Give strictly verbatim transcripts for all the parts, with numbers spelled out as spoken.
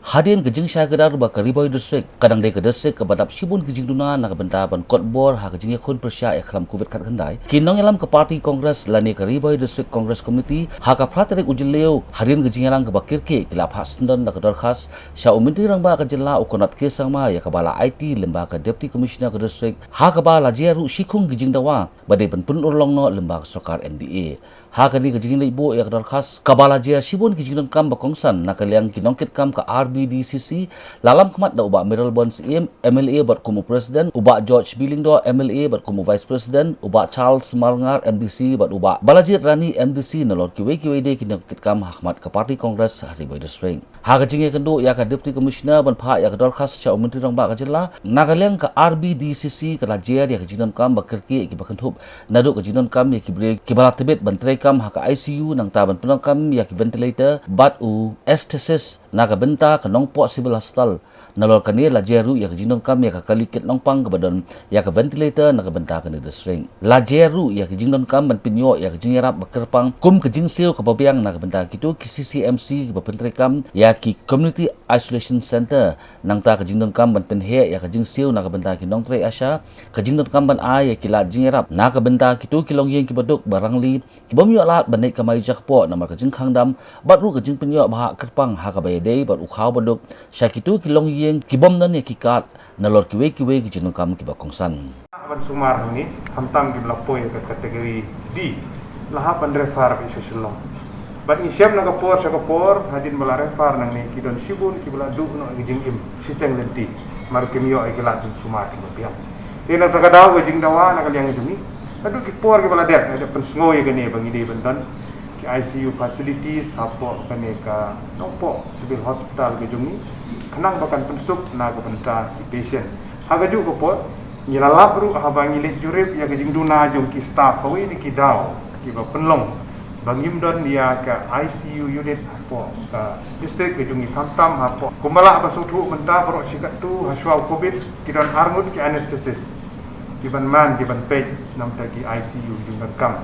Hadien ka jingshai kdar ba ka Ri Bhoi District ka dang dei ka district kaba dap shibun ki jingduna na ka bynta ban kot bor ha ka jingïakhun pyrshah ïa ka khlam covid khatkhyndai, ki nongïalam ka party Congress lane ka Ri Bhoi District Congress Committee ha ka phra tarik u Jylliew, hadien ka jingïalang kaba kyrkieh, ki la phah syndon da ka dorkhas sha u Myntri Rangbah ka jylla u Conrad K Sangma ïa kaba la aiti lyngba ka Deputy Commissioner ka district, ha kaba la jia ruh shi khung ki jingdawa ba dei ban pynurlong noh lyngba ka sorkar M D A. Ha kane ka jingïaleit buh ïa ka dorkhas kaba la jia, shibun ki jingdonkam ba kongsan na ka liang ki nongkitkam ka R B D C C, la lam khmat da u Bah Mayralborn Syiem, M L A bad kum u President, u Bah George B Lyngdoh, M L A bad kum u Vice President, u Bah Charles Marngar, M D C, bad u Bah Balajied Rani, M D C, nalor kiwei kiwei de ki nongkitkam ha khmat ka party Congress ha Ri Bhoi District. Ha ka jingïakynduh ïa ka Deputy Commissioner ban phah ïa ka dorkhas sha u Myntri Rangbah ka jylla, na ka liang ka R B D C C ka la jer ïa ka jingdonkam ba kyrkieh kiba kynthup naduh ka jingdonkam ïa ki briew kiba la tbit ban treikam ha ka I C U, nangta ban pyndonkam ïa ki ventilator bad u anesthesis na ka bynta ka Nongpoh Civil Hospital. Nalor kane la jer ruh ïa ka jingdonkam ïa ka kali kit nongpang kaba don ïa ka ventilator na ka bynta kane ka district. La jer ruh ïa ka jingdonkam ban pynïoh ïa ka jingïarap ba kyrpang kum ka jingsiew kaba biang na ka bynta kito ki C C M C kiba pyntreikam ïa ki community isolation center, nangta ka jingdonkam ban pynheh ïa ka jingsiew na ka bynta ki nongtrei ASHA, ka jingdonkam ban ai ïa ki lad jingïarap na ka bynta kito ki longïing kiba duk ba rangli, kibym ïoh lad ban leit kamai jakpoh namar ka jingkhang dam, bad ruh ka jingpynïoh bhah kyrpang ha kaba ïadei bad u khaw baduk sha kito ki longïing kibym don ïa ki kad, nalor kiwei kiwei ki jingdonkam kiba kongsan. Ban sumar hangne, khamtam kiba la poi ha ka category D, la hap ban refer beit sha Shillong. Bad ngi shem na ka por sha ka por, hadien ba la refer nangne ki don shibun kiba la duh noh ïa ka jingim shiteng lynti, namar kim ïoh ïa ki lad jingsumar kiba biang. Te na kata ka daw ka jingdawa na ka liang jong ngi, naduh ki por kiba la dep, la dep pynsngew ïa kane ba ngi dei ban don ki I C U facilities hapoh kane ka Nongpoh Civil Hospital ka jong ngi, khnang ba kan pynsuk na ka bynta ki patient. Ha kajuh ka por, ngi la lap ruh haba ngi leit jurip ïa ka jingduna jong ki staff, kawei na ki daw kiba pynlong ba ngim don ïa ka I C U unit hapoh ka district ka jong ngi, khamtam hapoh, kumba lah ban sngewthuh mynta, baroh shi katto ha shuwa u covid ki don arngut ki anesthesis kiban man kiban peit namar ki I C U jingdonkam.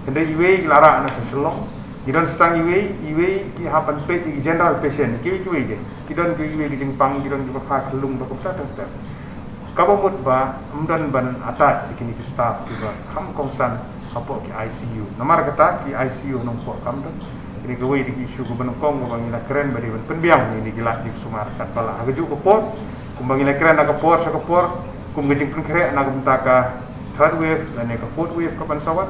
Hynrei iwei ki la rah na ka Shillong, ki don sa tang iwei, iwei ki hap ban peit ïa ki general patient, kiwei kiwei de ki don kiwei kiwei ki jingpang, ki don kiba kha khyllung, ba kumta ter ter. Kaba mut ba ym don ban attach ïa kine ki staff kiba kham kongsan hapoh ki I C U. Namar kata ki I C U Nongpoh kam don. Kane kawei na ki issue kaba nyngkong kaba ngi la kren ba dei ban pynbiang ïa kine ki lad jingsumar katba lah. Ha kajuh ka por, kumba ngi la kren ha ka por sha ka por, kum ka jingpynkhreh na ka bynta ka third wave lane ka fourth wave kaban sa wan,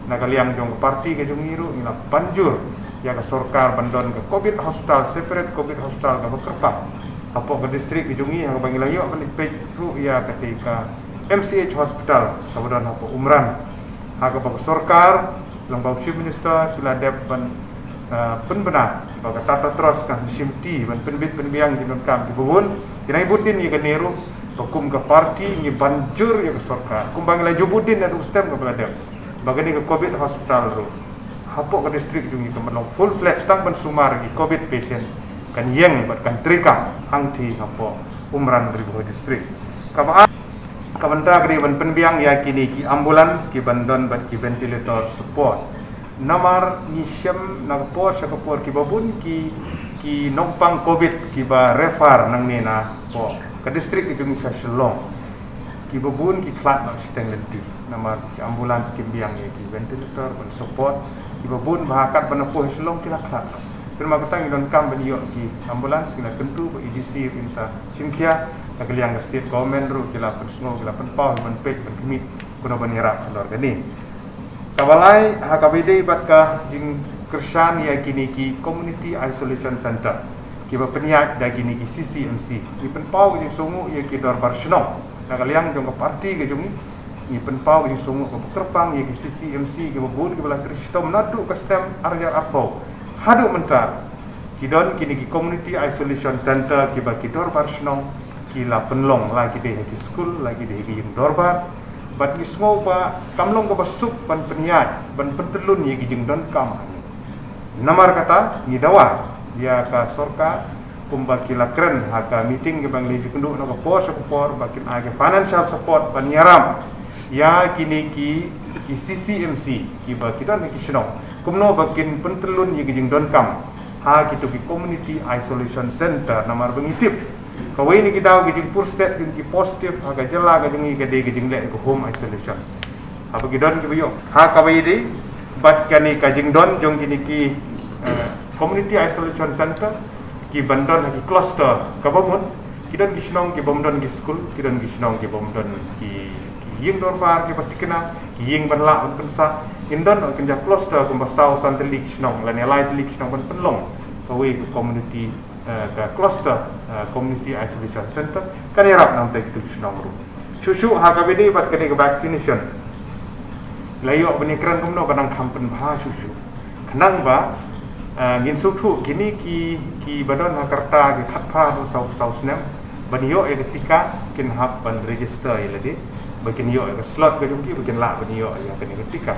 na ka liang jong ka party ka jong ngi ruh ngi la pan jur ïa ka sorkar ban don ka covid hospital, separate covid hospital kaba kyrpang hapoh ka district ka jong ngi, ha kaba ngi la ïoh ban leit peit ruh ïa kata ka M C H hospital kaba don hapoh Umran, ha kaba ka sorkar lyngba u Chief Minister ki la dep ban, eh, pynbna ba ka Tata Trust kan sa shimti ban pynbit pynbiang ki jingdonkam kiba bun. Ngi nang bud dien ïa kane ruh ba kum ka party ngi pan jur ïa ka sorkar, kumba ngi la ju bud dien naduh stem kaba la dep, ba kane ka covid hospital ruh hapoh ka district jong ngi kan long full fledged, tang ban sumar ïa ki covid patient kan ïeng bad kan treikam hangtei hapoh Umran, Ri Bhoi District. Kaba ar, ka bynta ka dei ban pynbiang ïa kine ki ambulance kiban don bad ki ventilator support. Namar ngi shem na ka por sha ka por kiba bun ki, ki nongpang covid kiba refer nangne napoh ka district ka jong ngi sha Shillong, kiba bun ki khlad noh shiteng lynti. Namar ki ambulance kim biang ïa ki ventilator ban support, kiba bun ba ha kat ban poi Shillong ki la khlad noh. Te namar kata ngi donkam ban ïoh ki ambulance, ngi la kyntu ba A D C ruh in sa shim khia, na ka liang ka state government ruh ki la pynsngew, ki la pynpaw ban peit ban khmih kumno ban ïarap halor kane. Kaba lai, ha kaba ïadei bad ka jingkyrshan ïa kine ki community isolation center kiba pynïaid da kine ki C C M C, ngi pynpaw ka jingsngewnguh ïa ki dorbar shnong na ka liang jong ka party ka jong ngi. Ngi pynpaw ka jingsngewnguh kaba kyrpang ïa ki C C M C kiba bun kiba la trei shitom naduh ka snem ar hajar arphew haduh mynta. Ki don kine ki community isolation center kiba ki dorbar shnong ki la pynlong, la ki dei ha ki skul, la ki dei ha ki ïing dorbar. Bad ngi sngew ba kam long kaba suk ban pynïaid, ban pyntyllun ïa ki jingdonkam hangne. Namar kata ngi dawa ïa ka sorkar, kumba ki la kren ha ka meeting kaba ngi la ïakynduh na ka por sha ka por, ba kin ai ka financial support ban ïarap ïa kine ki, ki C C M C kiba ki don ha ki shnong, kumno ba kin pyntyllun ïa ki jingdonkam Ha kito ki community isolation center, namar ba ngi tip kawei na ki daw ki jingpur stet jong ki positive ha ka jylla ka jong ngi ka dei ka jingleh ka home isolation. Haba ki don kiba ïoh ha kaba ïadei bad kane ka jingdon jong kine ki, eh, community isolation center, ki ban don ha ki cluster kaba mut, ki don ki shnong ki bym don ki skul, ki don ki shnong ki bym don ki, ki ïing dorbar kiba thikna, ki ïing ban lah ban pynsah. Kin don kin jia cluster kumba saw san tylli ki shnong lane lai tylli ki shnong ban pynlong kawei ka community, eh, ka cluster, eh, community isolation center. Kan ïarap namar kito ki shnong ruh. Shuh shuh ha kaba ïadei bad kane ka vaccination, la ïoh ban ïakren kumno ka nang kham pynbha shuh shuh. Khnang ba, eh, ngin sngewthuh kine ki, kiba don ha ka rta ki khatphra haduh saw, saw snem ban ïoh ïa ka tika, kin hap ban register ïa lade ba kin ïoh ïa ka slot ka jong ki ba kin lah ban ïoh ïa kane ka tika.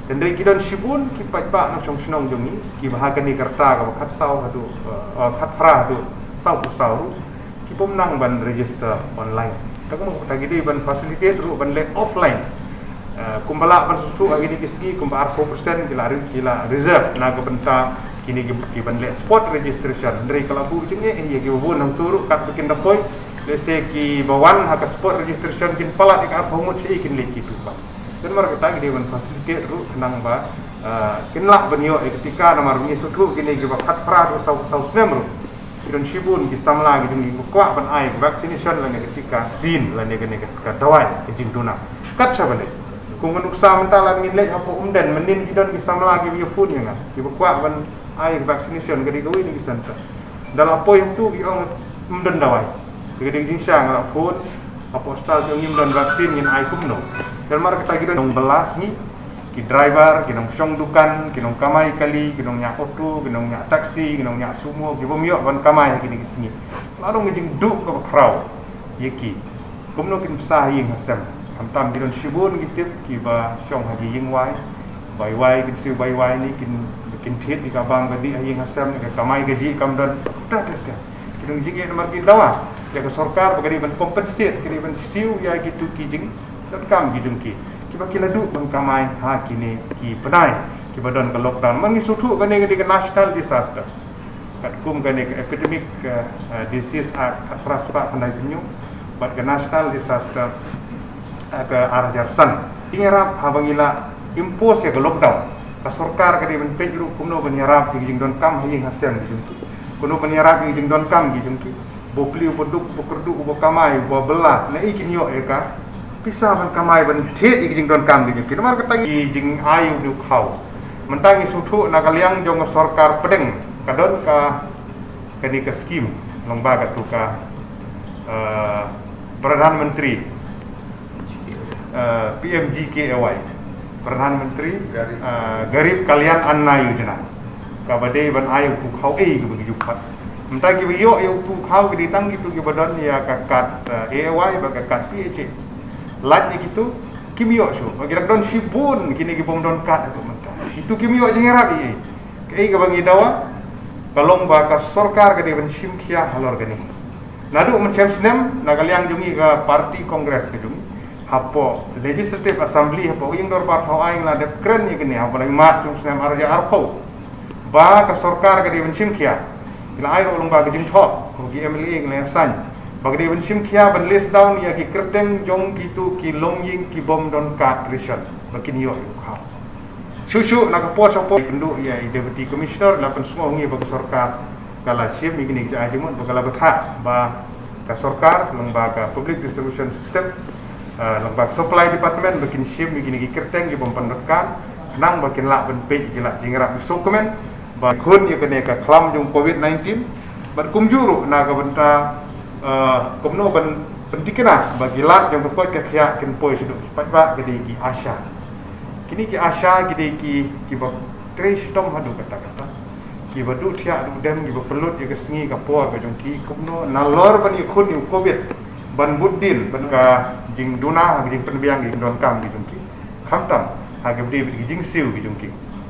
Hynrei ki don shibun ki paidbah na shong shnong jong ngi kiba ha kane ka rta kaba khatsaw haduh, eh, khatphra haduh sawphew saw ruh ki bym nang ban register online. Te kumta ki dei ban facilitate ruh ban leh offline. Eh, kumba lah ban sngewthuh ha kine ki sngi kumba arphew percent ki la re-, ki la reserve na ka bynta kine ki, ki ban leh spot registration. Hynrei ka la buh jingeh ïa kiba bun hangto ruh katba kin da poi. Lehse kiba wan ha ka spot registration kin palat ïa ka arphew ngut, shaei kin leit kito pat. Te namar kata ki dei ban facilitate ruh khnang ba, eh, kin lah ban ïoh ïa ka tika, namar ngi sngewthuh kine kiba khatphra haduh saw, saw snem ruh ki don shibun ki samla ki jong ngi kiba kwah ban ai ka vaccination lane ka tika, vaccine lane kane ka, ka dawai ka jingduna. Kat shaba leit, kum ka nuksa mynta lada ngin leit hapoh Umden, mynnin ki don ki samla kiba ïa phone ïa nga kiba kwah ban ai ka vaccination, ka dei kawei na ki center. Da la poi hangto ki ong ym don dawai. Te ka dei ka jingshisha nga la phone hapoh hospital, ki ong ngim don vaccine, ngin ai kumno? Te namar kata ki don nongbylla sngi, ki driver, ki nongshong dukan, ki nongkamai kali, ki nongñiah auto, ki nongñiah taxi, ki nongñiah sumo, ki bym ïoh ban kamai ha kine ki sngi. La long ka jingduh kaba khraw ïa ki. Kumno kin bsa ha ïing ha sem? Khamtam ki don shibun ki tip kiba shong ha ki ïing wai, bai wai, kin siew bai wai ne kin, kin thied ïa ka bam ka dih ha ïing ha sem, ka kamai kajih kam don. Ta ta ta. Ki don jingeh namar ki dawa ïa ka sorkar ba ka dei ban compensate, ka dei ban siew ïa kito ki jingdonkam ki jong ki, kiba ki la duh ban kamai ha kine ki bnai kiba don ka lockdown. Man ngi sngewthuh kane ka dei ka national disaster. Katkum kane ka Epidemic, eh, eh, Disease Act khatphra spah khyndaiphew hynñiew bad ka National Disaster Act, eh, ar hajar san. Ki ïarap haba ngi la impose ïa ka lockdown, ka sorkar ka dei ban peit ruh kumno ban ïarap ïa ki jingdonkam ha ïing ha sem ki jong ki, kumno ban ïarap ïa ki jingdonkam ki jong ki. Uba plie, uba duk, uba kyrduh, uba kamai, uba bylla, naei kin ïoh ïa ka pisa ban kamai ban thied ïa ki jingdonkam ki jong ki? Namar kata ki jingai u dei u khaw. Mynta ngi sngewthuh na ka liang jong ka sorkar pdeng ka don ka, kane ka skim, long ba katu ka, eh, Pradhan Mantri, eh, P M G K A Y, Pradhan Mantri, Garib, eh, Garib Kalyan Anna Yojana, kaba dei ban ai utu u khaw, eh, kaba ki ju khot. Mynta kiba ïoh ïa utu u khaw ki dei tang kito kiba don ïa ka kad, eh, A A Y bad ka kad P H A. Lait ïa kito kim ïoh shuh. Ba ki la don shibun kine ki bym don kad haduh mynta. Kito kim ïoh jingïarap ei ei. Kaei kaba ngi dawa, ka long ba ka sorkar ka dei ban shim khia halor kane. Naduh mynshem snem, na ka liang jong ngi ka party Congress ka jong ngi, hapoh Legislative Assembly, hapoh ïing dorbar thaw aiñ, la dep kren ïa kane ha u bnai March jong u snem ar hajar arphew, ba ka sorkar ka dei ban shim khia. Ki la ai ruh long ba ka jingthoh, ko ki M L A ngi la ïa sign, ba ka dei ban shim khia ban list down ïa ki kyrteng jong kito ki longïing ki bym don kad ration ba kin ïoh ïa u khaw. Shuh shuh na ka por sha por, kynduh ïa i Deputy Commissioner, la pynsngew ngi ba ka sorkar ka la shim ïa kine ki jingjia jingmut, ba ka la bthah ba ka sorkar, long ba ka Public Distribution System, eh, long ba ka Supply Department, ba kin shim ïa kine ki kyrteng ki bym pyndonkam, khnang ba kin lah ban peit ïa ki lad jingïarap ki sngewkmen ba khun ïa kane ka khlam jong Covid nineteen. Bad kumjuh ruh na ka bynta, eh, kumno ban pynthikna ba ki lad jong ka koit ka khiah kin poi shaduh ki paidbah, ki dei ki ASHA. Kine ki ASHA ki dei ki, kiba trei shitom haduh katta katta, kiba duh thiah duh dem, kiba pynlut ïa ka sngi ka por ka jong ki kumno nalor ban ïakhun ïa u Covid, ban bud dien bad ka jingduna ha ka jingpynbiang ka jingdonkam ka jong ki. Khamtam ha kaba dei bad ki jingsiew ki jong ki,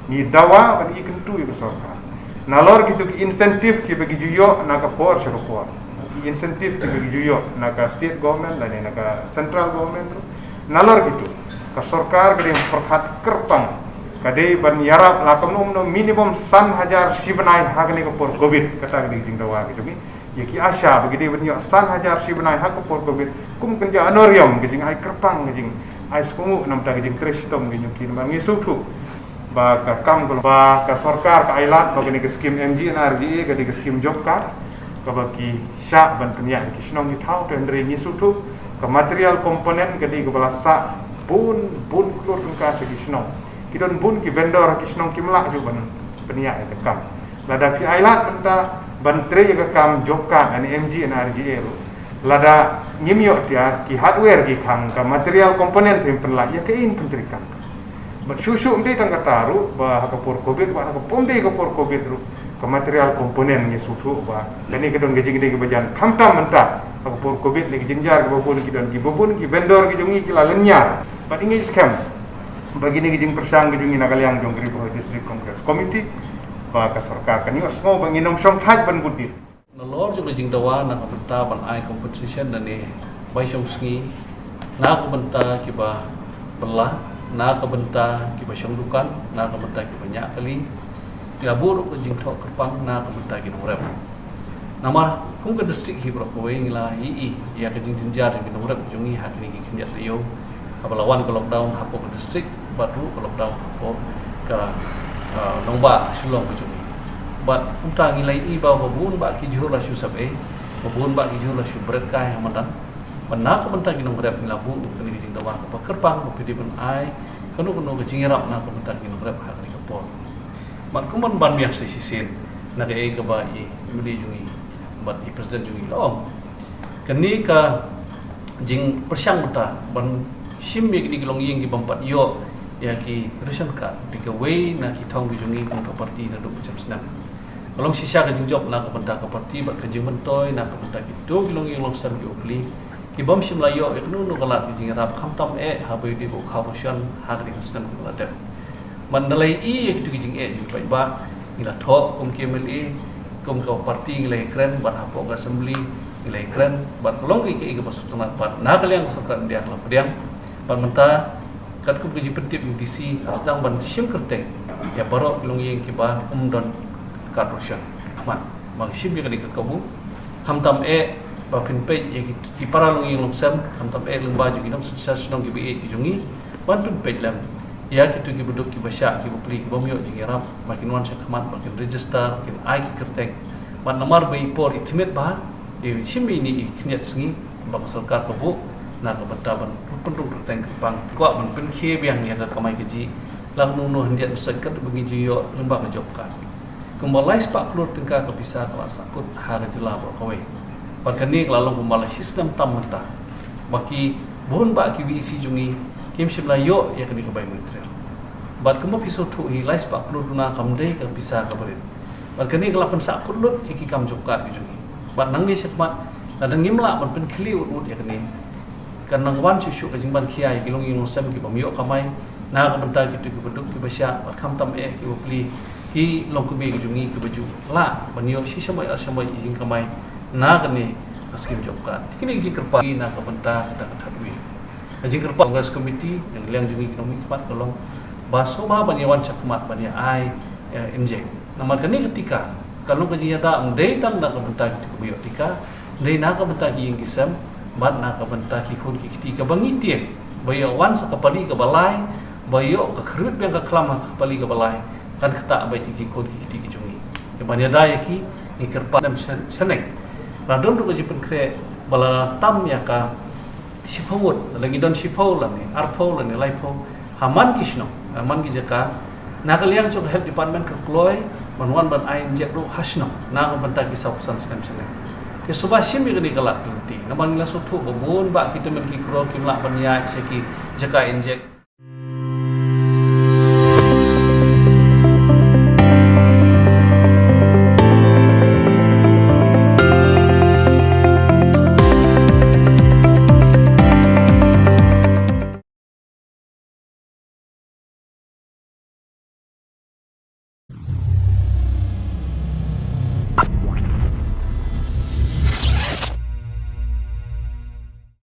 ngi dawa ban ïakyntu ïa ka sorkar nalor kito ki incentive kiba ki ju ïoh na ka por sha ka por, ki incentive kiba ki ju ïoh na ka state government lane na ka central government ruh. Nalor kito, ka sorkar ka dei ban pyrkhat kyrpang Ka dei ban ïarap la kumno kumno minimum san hajar shi bnai ha kane ka por covid, kata ka dei ka jingdawa ka jong ngi. Ïa ki ASHA ba ki dei ban ïoh san hajar shi bnai ha ka por covid, kum kynja honorarium, ka jingai kyrpang, ka jingai sngewbha, namar ka jingtrei shitom ka jong ki. Namar ngi sngewthuh ba ka kam ka, ba ka sorkar ka ailad ba kane ka skim MGNREGA ka dei ka skim job card kaba ki shah ban pynïaid ki shnong ki thaw, te hynrei ngi sngewthuh ka material component ka dei kaba la sah bun bun klur tyngka sha ki shnong. Ki don bun ki vendor ki shnong kim lah ju ban pynïaid ïa ka kam. Lada phi ailad mynta ban trei ïa ka kam job card lane MGNREGA ruh, lada ngim ïoh tiar ki hardware ki khang, ka material component phim pynlah, ïa kaei yn pyntreikam? Bad shuh shuh ym dei tang kata ruh, ba ha ka por covid, ba ha ka pom dei ka por covid ruh, ka material component ngi sngewthuh ba kane ka don ka jingdei kaba jan, khamtam mynta ha ka por covid ne, ka jingjia kaba bun ki don, kiba bun ki vendor ki jong ngi ki la lynñiar. Bad ngi skhem ba kine ki jingpyrshang ki jong ngi na ka liang jong ka Ri Bhoi District Congress Committee, ba ka sorkar kan ïohsngew ba ngin ym shong thait ban bud dien. Nalor jong ka jingdawa na ka bynta ban ai compensation lane bai shong sngi na ka bynta kiba bylla, na ka bynta kiba shong dukan, na ka bynta kiba ñiah kali, ki la buh ruh ka jingthoh kyrpang na ka bynta ki nongrep. Namar kum ka district hi baroh kawei ngi la ïohi ïa ka jingjynjar jong ki nongrep jong ngi ha kine ki khyndiat taïew, haba la wan ka lockdown hapoh ka district bad ruh ka lockdown hapoh ka, ah, nongbah Shillong ka jong ngi. Bad kumta ngi la ïohi ba, ba bun bah ki jhur la shu sep ei, ba bun bah ki jhur la shu bret kai ha madan. Bad na ka bynta ki nongrep ngi la buh ruh kane ka jingdawa kaba kyrpang ba phi dei ban ai kano kano ka jingïarap na ka bynta ki nongrep ha kane ka por. Bad kumban ban biang sa shisien na kaei kaba i MLA jong ngi bad i President jong ngi la ong, kane ka jingpyrshang mynta ban shim ïa kine ki longïing ki bym pat ïoh ïa ki ration card, dei kawei na ki thong ki jong ngi kum ka party naduh ba jem snem. Ka long shisha ka jingjop na ka bynta ka party bad ka jingmyntoi na ka bynta kito ki longïing longsem ki bapli ki bym shym la ïoh ïa kano kano ka lad ka jingïarap, khamtam eh haba ïadei bad u khaw ration ha kane ka snem kaba la dep. Bad ngi la ïohi ïa kito ki jingeh jong ki paidbah, ngi la thoh kum ki MLA, kum ka party ngi la ïakren, bad hapoh ka assembly ngi la ïakren, bad ka long kaei kaei kaba sngewtynnat, bad na ka liang ka sorkar India ka la pdiang. Bad mynta katkum ka jingpyntip jong u DC, la sdang ban shim kyrteng ïa baroh ki longïing kiba ym don card ration. Khmat ba ngin shim ïa kane ka kabu. Khamtam eh ba phin peit ïa ki, ki para longïing longsem, khamtam eh lyngba jong ki nongsynshar shnong kiba ïeit ki jong ngi, ban pynpeit lem ïa kito kiba duk kiba shah kiba pli kiba ym ïoh jingïarap, ba kin wan shakhmat, ba kin register, ba kin ai ki kyrteng. Bad namar ba i por i tmier bha, i shim ïa ine i khyndiat sngi ba ka sorkar ka buh na ka bynta ban pynrung kyrteng kyrpang, kwah ban pynkhie biang ïa ka kamai kajih, la kumno kumno hyndiat hynsoit katba ngi ju ïoh lyngba ka job card. Kumba lai spah klur tyngka ka pisa ka la sahkut ha ka jylla baroh kawei. Bad kane ka la long kumba lai shisnem tam mynta ba ki bun bah ki VEC jong ngi kim shym la ïoh ïa kane ka bai material. Bad kumba phi sngewthuh hi, lai spah klur duna kam dei ka pisa kaba rit. Bad kane ka la pynsahkut lut ïa ki kam job card ki jong ngi. Bad nangne shakhmat, lada ngim lah ban pynkhyllie ut ut ïa kane, kan nang wan shuh shuh ka jingban khia ïa ki longïing longsem ki bym ïoh kamai, na ka bynta kito kiba duk kiba shah, bad khamtam eh ki bapli, ki longkmie ki jong ngi kiba ju lah ban ïoh shi shymboi ar shymboi ïa ki jingkamai na kane ka skim job card. Te kine ki jingkyrpad na ka bynta kata ka third wave. Ka jingkyrpad Congress Committee, na ka liang jong ngi ki nongmihkhmat ka long ba sngewbha ban ïa wan shakhmat ban ïa ai, eh, inject. Namar kane ka tika ka long ka jingïada ym dei tang na ka bynta kito kiba ïoh tika, ym dei na ka bynta ki ïing ki sem, bad na ka bynta ki khun ki kti kaba ngi tieng ba ïoh wan sa ka pali kaba lai, ba ïoh ka kyrwit biang ka khlam ha ka pali kaba lai, kan ktah beit ïa ki khun ki kti ki jong ngi. Te ban ïada ïa ki, ngi kyrpad snem sha-, shaneng la don ruh ka jingpynkhreh ba la tam ïa ka shiphew ngut, lada ngi don shiphew lane arphew lane laiphew ha man ki shnong, ha man ki jaka, na ka liang jong ka health department ka kloi ban wan ban ai inject ruh ha shnong na ka bynta ki sawphew san snem shaneng. Te sngewbha shim ïa kane ka lad ka lynti, namar ngi la sngewthuh ba bun bah ki tymmen ki kro kim lah ban ïaid sha ki jaka inject.